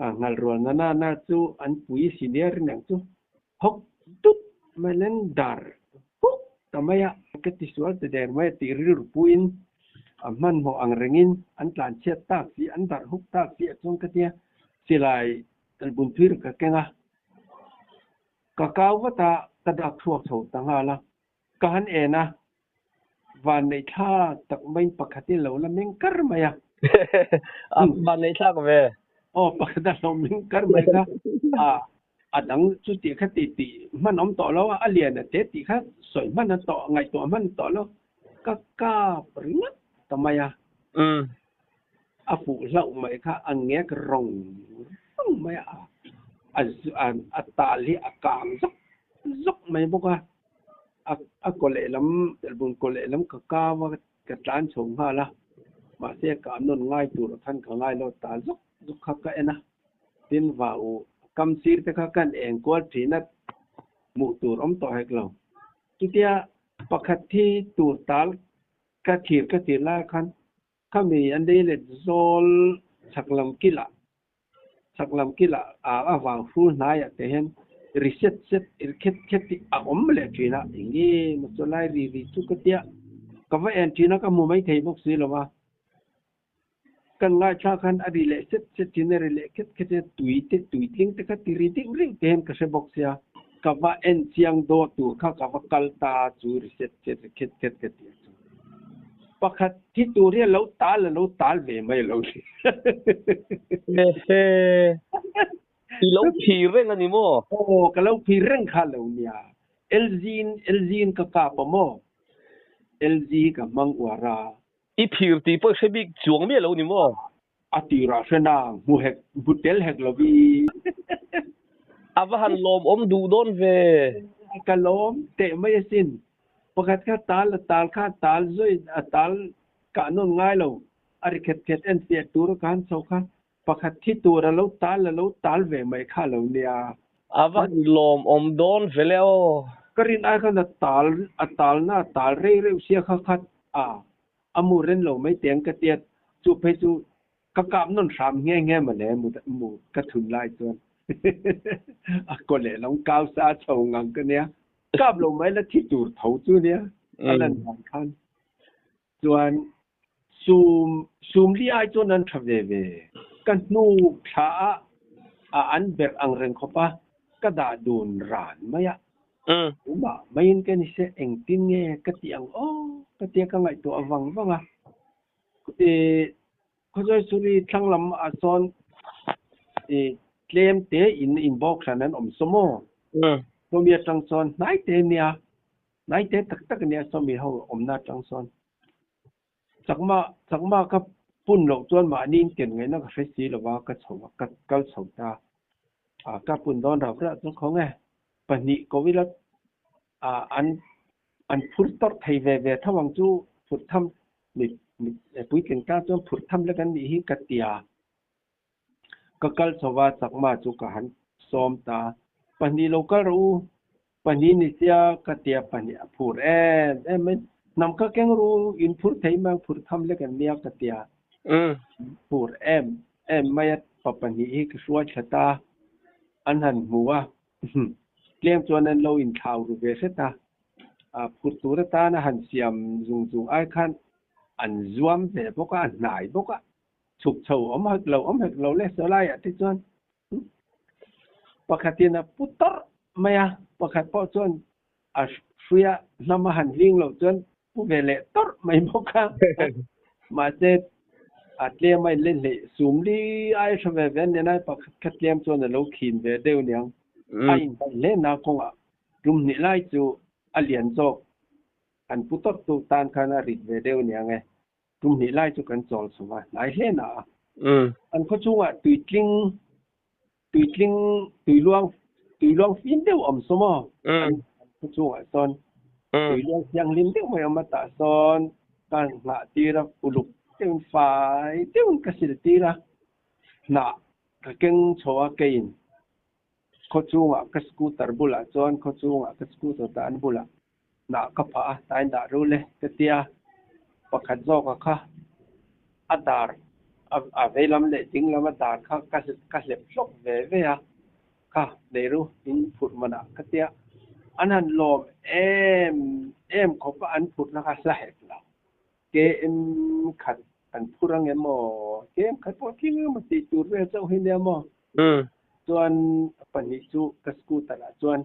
a ngal rual na na na chu an pui senior aniang chu hawk dut mai len dar huk ta mai a, ka ti sual ta der mai a tih rilru puiin a hmanhmawh ang rengin an tlan chhiat tak si, an darh huk tak si a chuang ka tia, silai bun phir ka keng a, ka kau vat a, ka dak chhuak chho ta nghal a, ka han en a, vanneih thlak tak maiin pakhat hi lo la meng kar mai a. A vanneih thlak ve. Aw, pakhat a lo meng kar mai kha. A, a dang chu tih kha tih tih hman awm tawh lo a, a lian a te tih kha sawi hman a tawh, ngaihtuah hman tawh lo. Ka kap ringawt ta mai a. A fuh hlauh mai kha a ngek rawng rawng mai a, a, a tal hi a kang zawk zawk mai bawk a. A kaw lehlam, telbun kaw lehlam ka kau a, ka tlan chho nghal a, mahse ka nawn ngai tur khan ka ngai lo ta zuk zuk kha ka en a, tin vau kam sir te kha kan eng kual thin a, hmuh tur awm tawh hek lo. Chutia pakhat thi tur tal ka thir ka tir lai khan khami an lei let zawl chhak lam kilah Chhak lam kilah a vang hrul hnaiah te hian ri set set, ri khet khet hi a awm leh thin a, enge maw chu lai ri ri chu ka tia ka va en thin a, ka hmu mai thei bawk si lo va. Kan ngaithla khan a ri leh set set thin a, ri leh khet khet hian tui te, tui tling te kha ti ri deuh reuh te hian ka hre bawk sia, ka va en chiang dawh tur kha ka va kal ta chu ri set set, ri khet khet ka ti a chu. Pakhat thi tur hi a lo tal a lo tal ve mai lo ni. Ehe, i lo phir reng a ni maw? Aw, ka lo phir reng kha lo nia. LG in LG in ka kap a maw? LG hi ka hmang uar a. I phir tih pawh i hre bik chuang miah lo ni maw? A tirah hre nang, hmu hek, hmu tel hek lo i. A va han lawmawm duh dawn ve. Ka lawm teh mai asin. Pakhat kha tal a tal kha tal zui a tal kah nawn ngai lo. A ri khet khet en fiah tur a ka han chho kha pakhat thi tur a lo tal a lo tal ve mai kha lo nia. A va han lawmawm dawn ve le aw. Ka rin ai khan a tal a tal na a tal rei reuh sia kha khat a a mu ren lo mai teng ka tia chu phei chu Ka kap nawn hram nghe nghe mawle mu ka thun lai chuan a kaw lehlam kau sa chho ngang ka nia. Kap lo mai la thi tur tho chu nia a lan dan khan. Chuan sum sum li ai chuan an tha ve ve. Ka hnuk thla a a an berh ang reng khawp a ka dah dun ran mai a. Tumah maiin ka ni se engtin nge ka tih ang aw ka tia ka ngaihtuah vang vang a. Khawzawi Suri thlang lam ah sawn tlem te in in bawk hran an awm saw maw? Sawmi atang sawn hnai te nia, hnai te tak tak ania sawmi ho awmna atang sawn. Chakma chakma ka pun loh chuan mahni in ken ngaihna ka hre si lova ka chho a, ka kal chho ta. Ka pun dawn rau reuh chu khaw nge pahnih ko ila an An phur tawrh thei ve ve tho ang chu phurh tham mi mi puitling tan chuan phurh tham lek an nih hi ka tia. Ka kal chho va chakma chu ka han sawm ta. Pahnih lo kal rawh u, pahnih ni sia ka tia pahnih a phur em em mai. Hnam kha keng ru in phur thei mai ang phurh tham lek an nia ka tia. Phur em em mai a pa pahnih hi ka hruai thla ta. An han hmu a. Tlem chuan an lo inthlau ru ve hret a, phurh tur atana han siam zung zung ai khan an zuam ve bawk a, a hnai bawk a, chhuk chho awm hek lo awm hek lo le sawlaiah te chuan pakhatin a pu tawrh mai a, pakhat pawh chuan a hruia hnam a han hling loh chuan pu ve leh tawrh mai bawk a, mahse A tlem a inlen hleih sumli ai hre ve ve an nia pakhat kha tlem chuan a lo khin ve deuh aniang. A indaih hle na kawngah tum hnih lai chu a lian zawk an pu tawp tu tan khan a rit ve deuh aniang e. Tum hnih lai chu kan chawl chho a, hnai hle na a. An khaw chungah tuitling tuitling tuiluang tuiluang fim deuh awm saw maw? An khaw chungah sawn tuiluang thianghlim deuh mai awm a tah sawn ka hnah tir a uluk deuhin fai deuhin ka sil tir a hnah ka keng chho a keiin khaw chungah ka scooter bulah chuan khaw chungah ka scooter dan bulah hnah ka phah a tain dah rul e ka tia pakhat zawka kha a dar a veilam leh dinglam a dar kha ka ka hlep hlawk ve ve a kha nei ru in phurh manah ka tia an han lawm em em khawp a an phurhna kha hla hek lo KM khat an phur ang em aw KM khat pawh tling emaw tih tur vel chauh hi nia maw chuan pahnih chu ka scooter ah chuan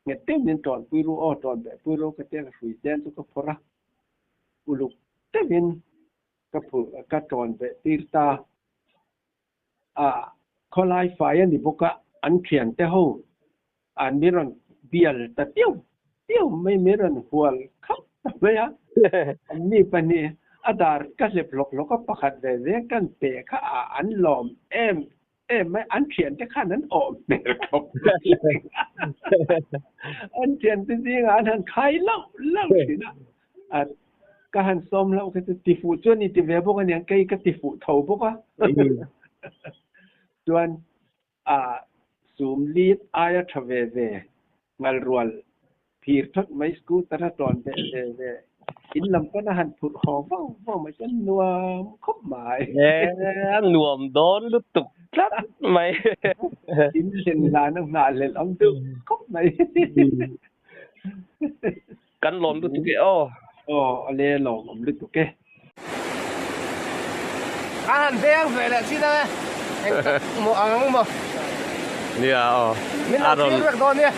Nghet deuh min tawn pui ru aw, tawn beh pui ru ka tia ka hrui chen chu ka phawrh a, uluk deuhin ka phurh ka tawn beh tir ta a, khawlai fai a ni bawk a, an thian te ho an min rawn bial ta tiu tiu mai, min rawn hual khap ta mai a, an ni pahnih a dar ka hlep hlawk hlawk a, pakhat ve ve kan pe kha a an lawm em Em mai, an thiante khan an awh hmel khawp mai. An thiante zingah an han khai lauh lauh thin a. Ka han sawm hlauh kha chu tifuh chu a ni ti ve bawk a niang, kei ka tifuh tho bawk a. Chuan a sum lit aia tha ve ve ngal rual Phir thawt mai scooter a tawn ve ve ve in lam pawn a han phurh haw vau vau mai chuan nuam khawp mai. A nuam dawn lutuk tlat mai. In hlen hlan a nghah hlelh awm deuh khawp mai. Kan lawm lutuk e aw. Aw ale lawm awm lutuk e. A han veng ve leh chin ang e. Eng tak maw ang ang maw. Nia aw. Min lo thlir vek dawn nia.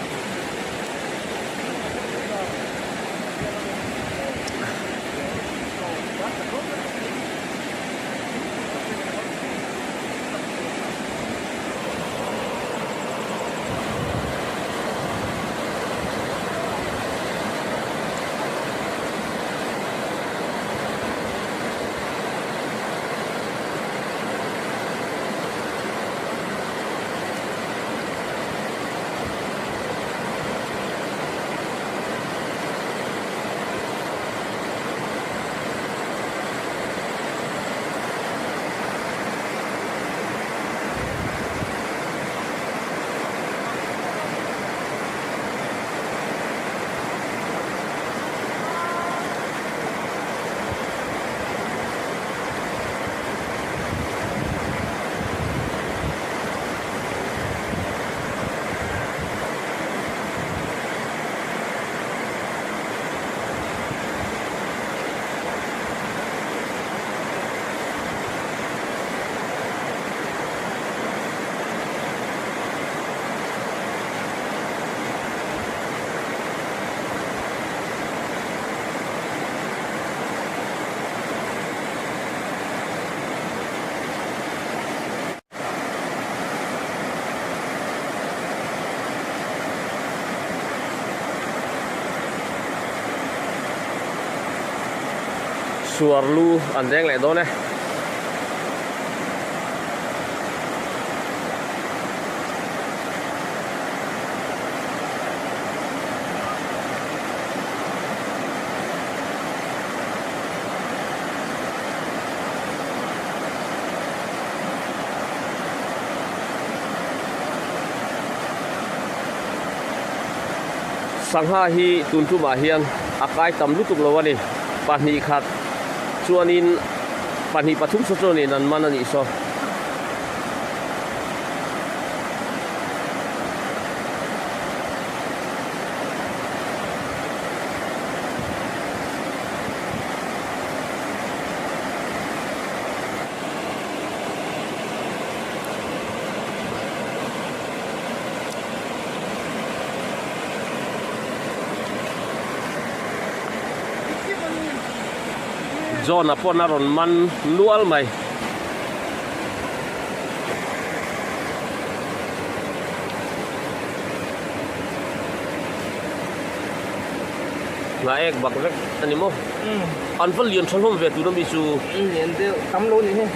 Suar lu an deng leh dawn e. Sangha hi tun tumah hian a kai tam lutuk lo a ni. Pahnih khat chuanin pahnih pathum saw chuanin an man a nih saw. John-a pawn a rawn man nual mai. Hna ek bak vek a ni maw? An va lian tha hlawm ve tuna mi chu. Lian deuh tam lo nih hi.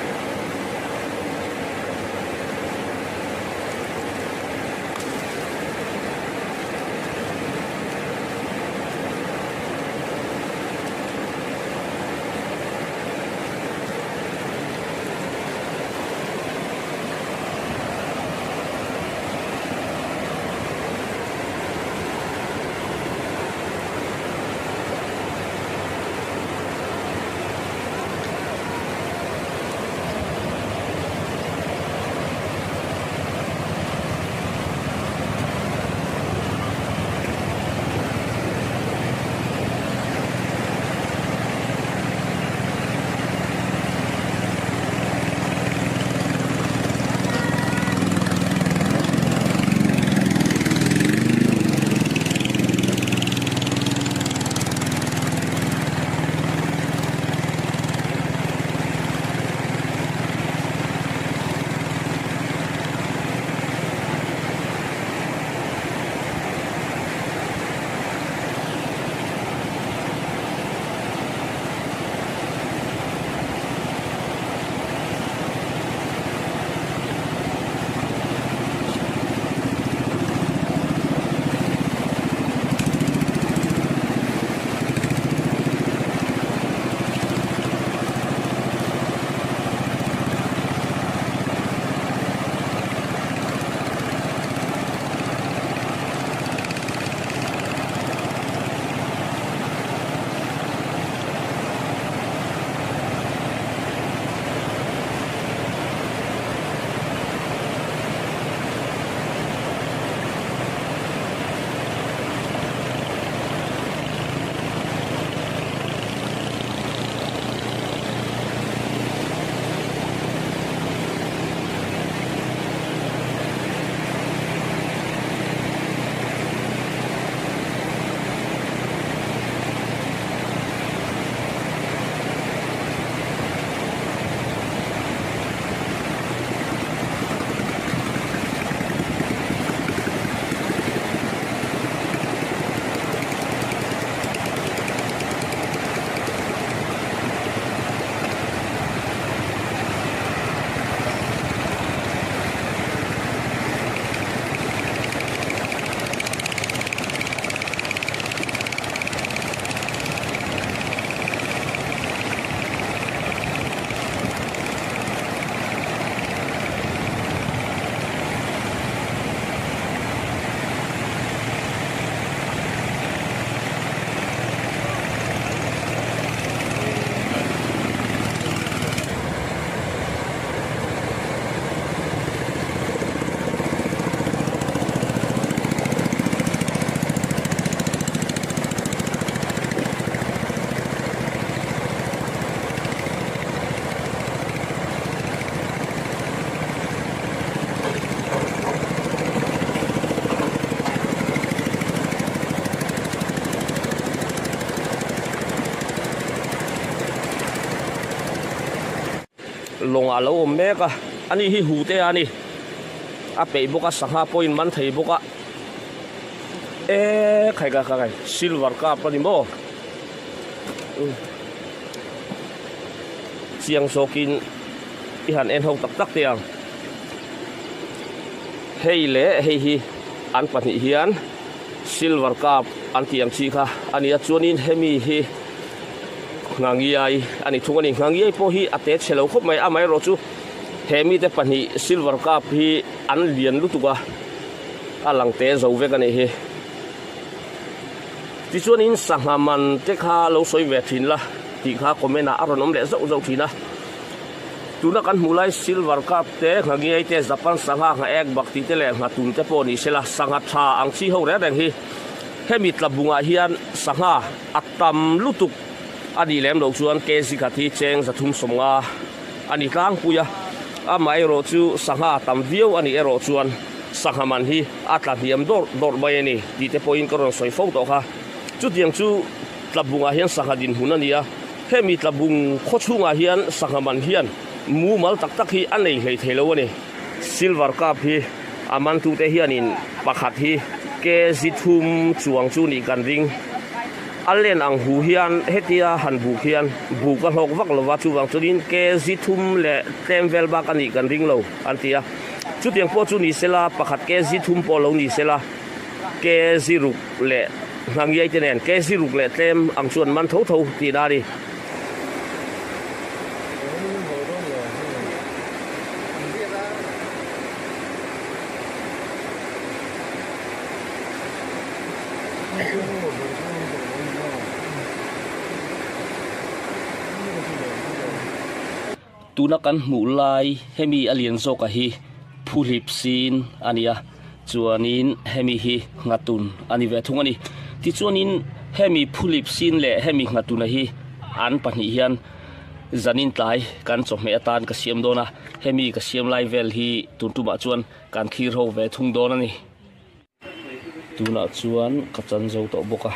Lawng ah a lo awm mek a ani hi hu te a ni a peih bawk a sangha pawhin man thei bawk a eee khai khai khai silver cup a ni maw chiang zawkin i han en ho tak tak teh ang hei leh hei hi an pahnih hian silver cup an tih ang chi kha a ni a chuanin hemi hi Nghangiai a ni thung a ni. Nghangiai pawh hi a te chhe lo khawp mai, amaherawh chu he mite pahnih silver cup hi an lian lutuk a, a lang te zo vek a nih hi. Tichuanin sangha man te kha lo sawi ve thin la tih kha comment ah a rawn awm leh zauh zauh thin a. Tuna kan hmuh lai silver cup te, Nghangiai te, Japan sangha, Nghaek bak tih te leh Nghatun te pawh ni sela sangha tha ang chi ho reng reng hi hemi tlabungah hian sangha A tam lutuk a nih lem loh chuan kg khat hi cheng 350 a ni tlangpui a, amaherawh chu sangha tam viau a nih erawh chuan sangha man hi a tla hniam dawrh dawrh mai a ni tih te pawhin ka rawn sawi fo tawh kha. Chutiang chu tlabungah hian sangha dinhmun a ni a, hemi tlabung khaw chhungah hian sangha man hian mumal tak tak hi a nei hlei thei lo a ni. Silver cup hi a mantute hianin pakhat hi kg thum chuang chu nih kan ring. A len ang hu hian hetia han buk hian buk a hlawk vak lova, chuvang chuanin kg thum leh tlem vel bak a nih kan ring lo an ti a. Chutiang pawh chu ni sela, pakhat kg thum pawh lo ni sela, kg ruk leh hnangiai te nen kg ruk leh tlem ang chuan man tho tho tihna a ni. Tuna kan hmuh lai hemi a lian zawk a hi phuhlip sin a ni a, chuanin hemi hi nghatun a ni ve thung a ni. Tichuanin hemi phuhlip sin leh hemi nghatuna hi an pahnih hian zanin tlai kan chawhmeh atan ka siam dawn a, hemi ka siam lai vel hi tun tumah chuan kan thlir ho ve thung dawn a ni. Tunah chuan ka chan zo tawh bawk a,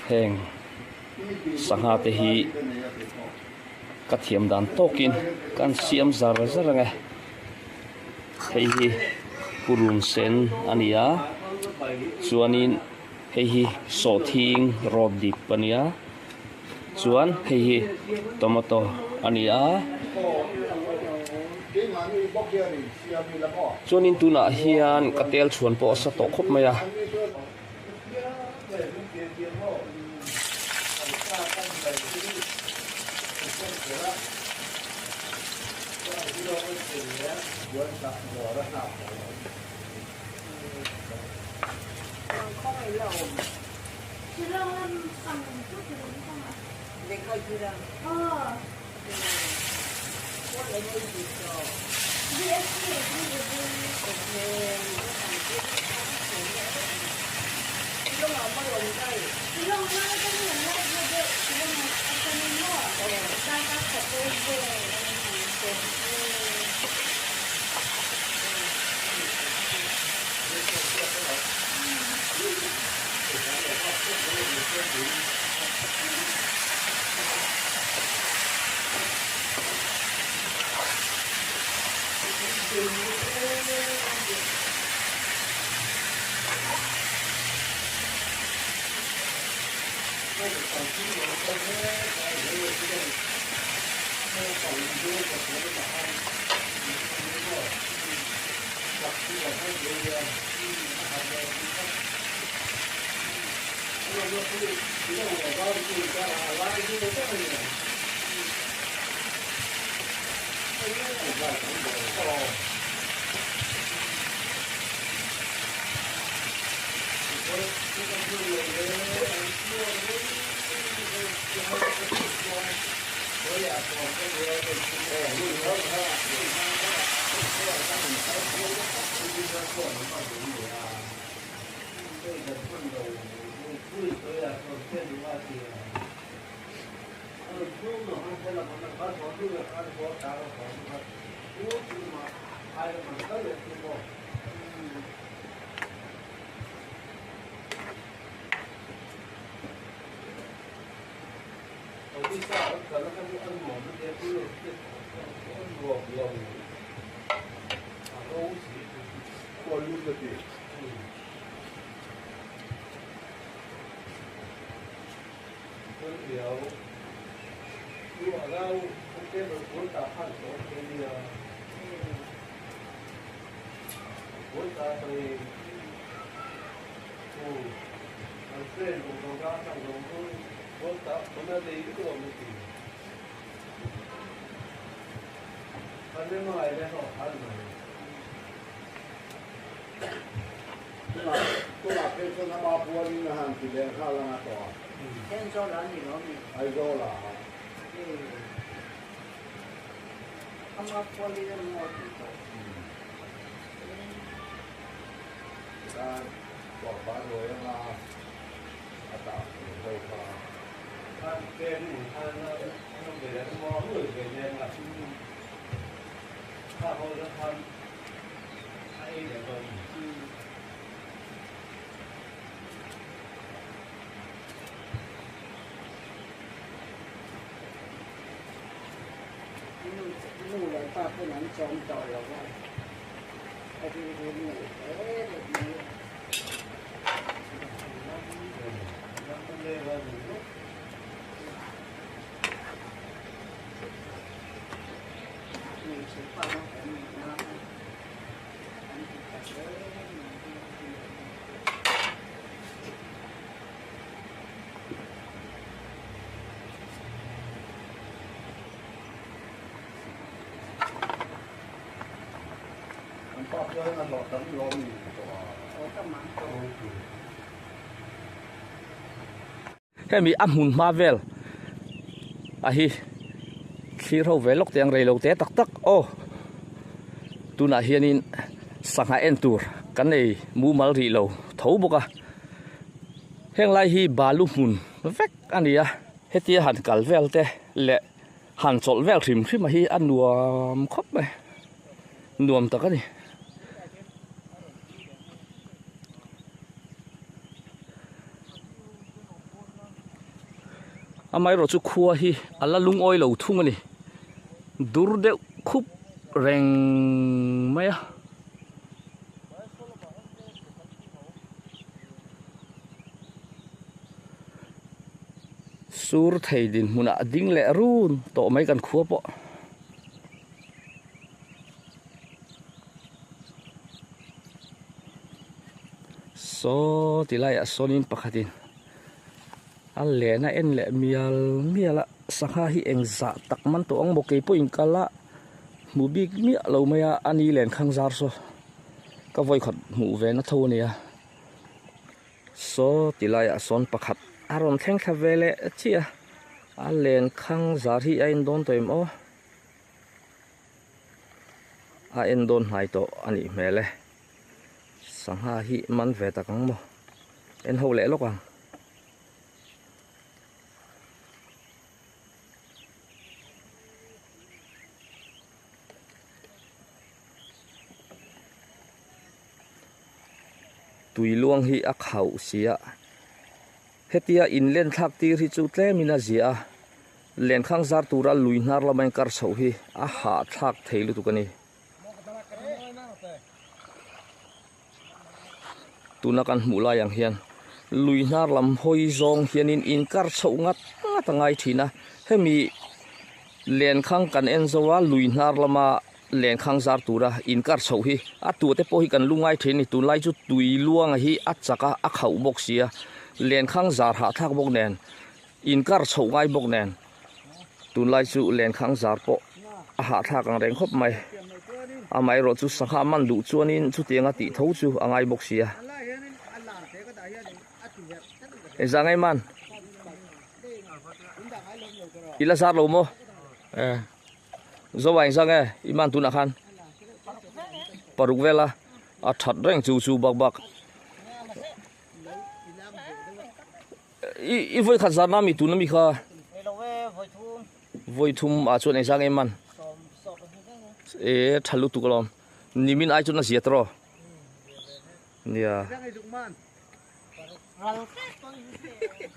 heng sangha te hi ka thiam dan tawkin kan siam zar zar ang e, hei hi purun sen a ni a, chuanin hei hi sawhthing rawt dip a ni a. Chuan hei hi tomato a ni a. Chuanin tunah hian ka tel chhuan pawh a sa tawh khawp mai a. Hemi a hmun hma vel a hi thlir ho ve lawk teh ang rei lo te tak tak aw tunah hianin sangha en tur kan nei mumal rih lo tho bawk a heng lai hi balu hmun vek a ni a hetia han kal vel te leh han chawlh vel hrim hrim a hi a nuam khawp mai nuam tak a ni. Amaherawh chu khua hi a la lungawi lo thung a ni dur deuh khup reng mai a. Sur thei dinhmunah a ding leh run tawh mai kan khua pawh. Saw ti laiah sawnin pakhatin a len a en leh mial mial a sangha hi engzah tak man tawh ang maw keipawhin kal a hmu bik miah lo mai a a ni len khang zar saw ka vawikhat hmuh ve na tho a nia saw ti laiah sawn pakhat a rawn thleng thla ve leh chiah a a len khang zar hi a en dawn tawh em aw. A en dawn hnai tawh a nih hmel e sangha hi man ve tak ang maw en ho leh lawk ang. Tui luang hi a khauh si a hetia inlen thlak tir hi chu tlemin a zia a. Lenkhang zar tura lui hnar lama inkar chhoh hi a hahthlak thei lutuk a ni. Tuna kan hmuh lai ang hian lui hnar lam hawi zawng hianin inkar chhoh ngat ngat a ngai thin a. Hemi lenkhang kan en zo a, lui hnar lama lenkhang zar tura inkar chhoh hi a tute pawh hi kan lu ngai thin a ni. Tunlai chu tui luanga hi a chak a, a khauh bawk si a, lenkhang zar hahthlak bawk nen. Inkar chhoh ngai bawk nen tunlai chu lenkhang zar pawh a hahthlak ang reng khawp mai. Amaherawh chu sangha man duh chuanin chutianga tih tho chu a ngai bawk si a. Engzah ngai man? I la zar lo maw? Eh. Zoa engzah nge i man tunah khan? Paruk vel a, a that reng chu chu bak bak. I vawi khat zar na mi tuna mi kha vawi thum ah chuan engzah nge man e tha lutuk alawm nimin ai chuan a zia tawh nia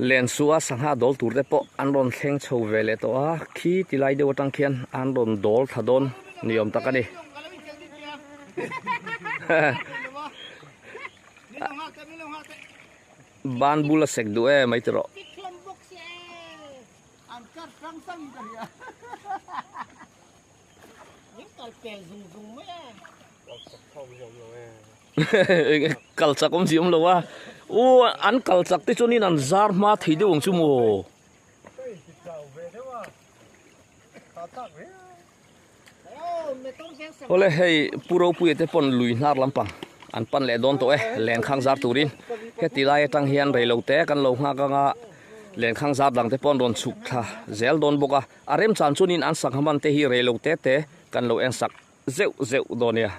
len su a sangha dawl tur te pawh an rawn thleng chho ve leh tawh a khi ti lai deuh atang khian an rawn dawl thla dawn ni awm tak a ni. Ban bul a sek duh e mai ti rawh. Kal chak awm chi awm lo a. U an kal chak te chuanin an zar hma thei deuh ang chu maw. Awle hei Pu Ropuia te pawn lui hnar lampang an pan leh dawn tawh e lenkhang zar turin heti lai atang hian reilo te kan lo nghak anga lenkhang zar dang te pawh an rawn chhuk thla zel dawn bawk a a remchan chuanin an sangha man te hi reilo te te kan lo en sak zeuh zeuh dawn nia.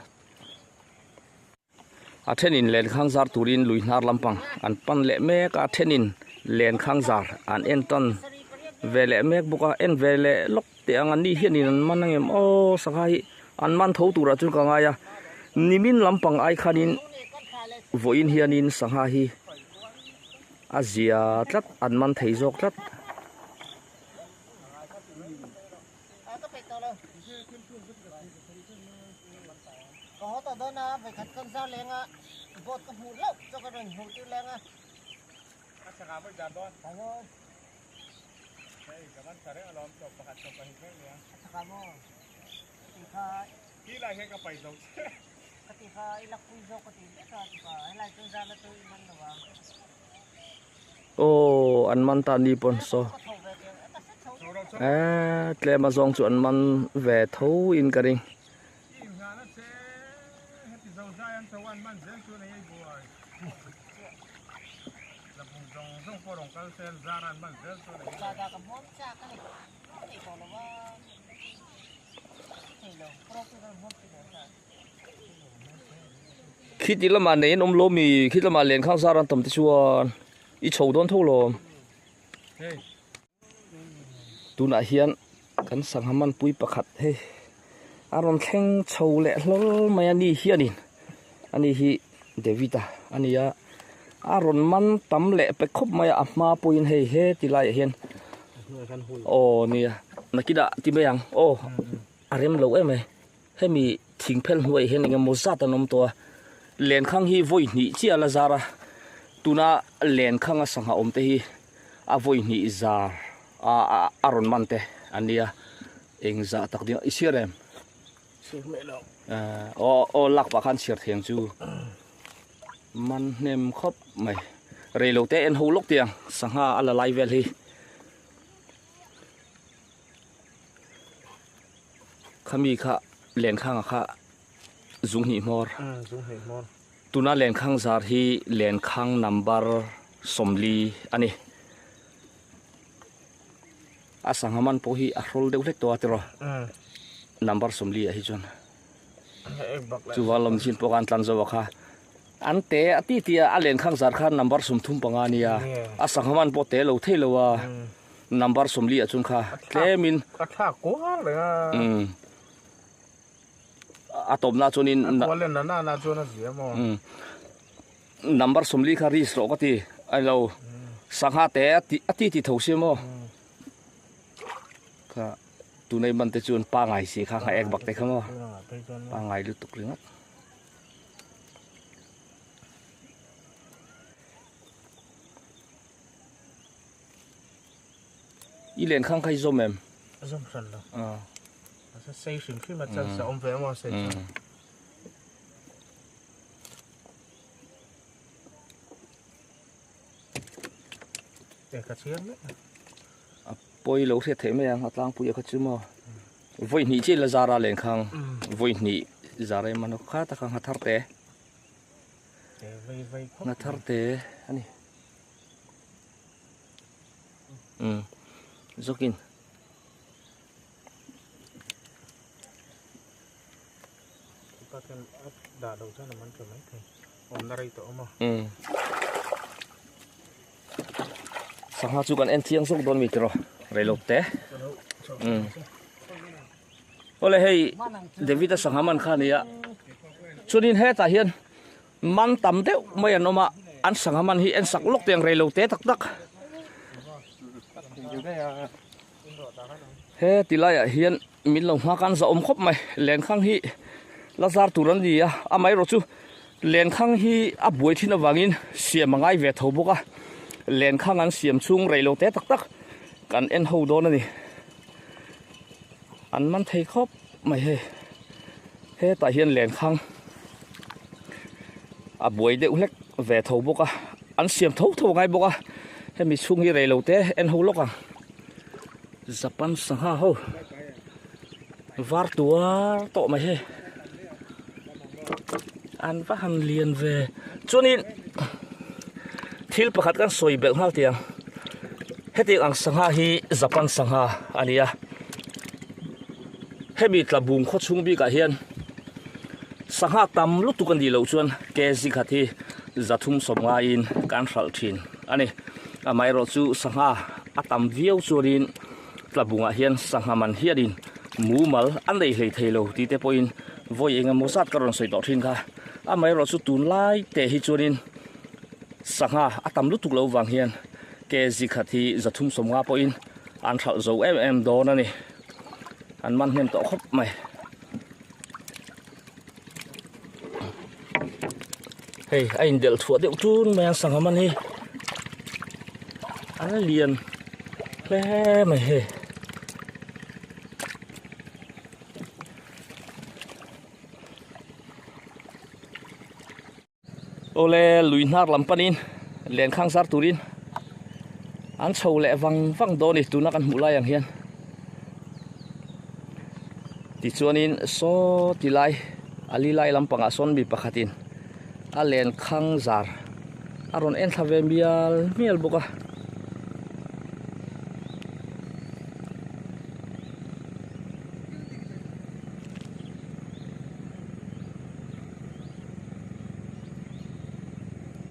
A thenin lenkhang zar turin lui hnar lampang an pan leh mek a, a thenin lenkhang zar an en tan ve leh mek bawk a, en ve leh lawk teh ang an ni hianin an man ang em aw sangha hi an man tho turah chuan ka ngai a, nimin lampang ai khanin vawiin hianin sangha hi a zia tlat an man thei zawk tlat. Ka haw tawh dawn a, vawikhat kan zar leng a, boat ka hmuh hlauh chu ka rawn hmuh tir leng a. Aw an man ta ni pawn saw eee tlem a zawng chu an man ve tho in ka ring. Khiti lamah nei an awm lo mi khiti lamah len khang zar an tam te chuan i chho dawn tho lo. Tunah hian kan sangha manpui pakhat hei a rawn thleng chho leh hlawl mai a ni hianin ani hi David-a a ni a a rawn man tam leh pe khawp mai a a hma pawhin hei he ti laiah hian aw nia nakinah ti mai ang aw a rem lo em mai hemi thing phel hnuaiah hian eng emaw zat an awm tawh a lenkhang hi vawi hnih chiah a la zar a tuna lenkhang a sangha awm te hi a vawi hnih zar a a rawn man te an nia eng zah tak ding i chhiar em aw aw lak pah khan chhiar thei ang chu man hnem khawp mai reilo te en ho lawk tiang sangha a la lai vel hi. Khami kha lenkhanga kha zung hnih hmawr tuna lenkhang zar hi lenkhang number 40 a ni a sangha man pawh hi a hrawl deuh hlek tawh a tiraw number 40 ah hi chuan chuva lam chin pawh khan tlan zo a kha an te a ti ti a a lenkhang zar kha number 35 a nia a sangha man pawh te lo thei lo a. Number 40 ah chuan kha tlemin a thlak kual reng a umm a tawpna chuanin a kual leh na na chuan a zia maw umm number 40 kha risk rawh ka ti a lo sangha te a ti a ti ti tho sia maw kha tunei man te chuan pangai si kha ek bak te kha maw pangai lutuk ringawt. I len khang kha i zawm em? A zawm hran lo. A sei hrim hrim a chance a awm ve emaw a sei chuan. E ka chhiar mek a. A pawi lo hriat theih mai ang a tlangpui a kha chu maw. Vawi hnih chiah la zar a len khang vawi hnih zar em a kha tak a nghathar te. Nghathar te a ni. Um zawkin um sangha chu kan en chiang zawk dawn mi tiraw reilo te um awle hei David a sangha man kha a ni a chuanin hetah hian. Man tam deuh mai an awm a, an sangha man hi en sak lawk teh ang rei lo te tak tak. He ti laiah hian min lo nghak an zahawm khawp mai, lenkhang hi la zar tur an ni a, amaherawh chu lenkhang hi a buai thin avangin siam a ngai ve tho bawk a, lenkhang an siam chhung rei lo te tak tak kan en ho dawn a ni. An man thei khawp mai hei hetah hian lenkhang a buai deuh hlek ve tho bawk a an siam tho tho ngai bawk a hemi chhung hi rei lo te en ho lawk ang Japan sangha ho var tuar tawh mai hei an va han lian ve chuanin thil pakhat kan sawi belh nghal tih ang hetiang ang sangha hi Japan sangha a ni a hemi tlabung khaw chhung bikah hian sangha tam lutuk a nih loh chuan kg khat hi zathum sawm ngaiin kan hralh thin a ni amaherawh chu sangha a tam viau chuanin tlabungah hian sangha man hianin mumal a nei hlei thei lo tih te pawhin vawi eng emaw zat ka rawn sawi tawh thin kha amaherawh chu tunlai te hi chuanin sangha a tam lutuk loh vang hian kg khat hi zathum sawmnga pawhin an hralh zo em em dawn a ni an man hnem tawh khawp mai hei a indelh thuah deuh tun mai a sangha man hi. An lian hle mai hei. Awle lui hnar lam panin lenkhang zar turin an chho leh vang vang dawn a ni tuna kan hmuh lai ang hian tichuanin saw ti lai a li lai lampangah sawn mi pakhatin a lenkhang zar a rawn en thla ve mial mial bawk a.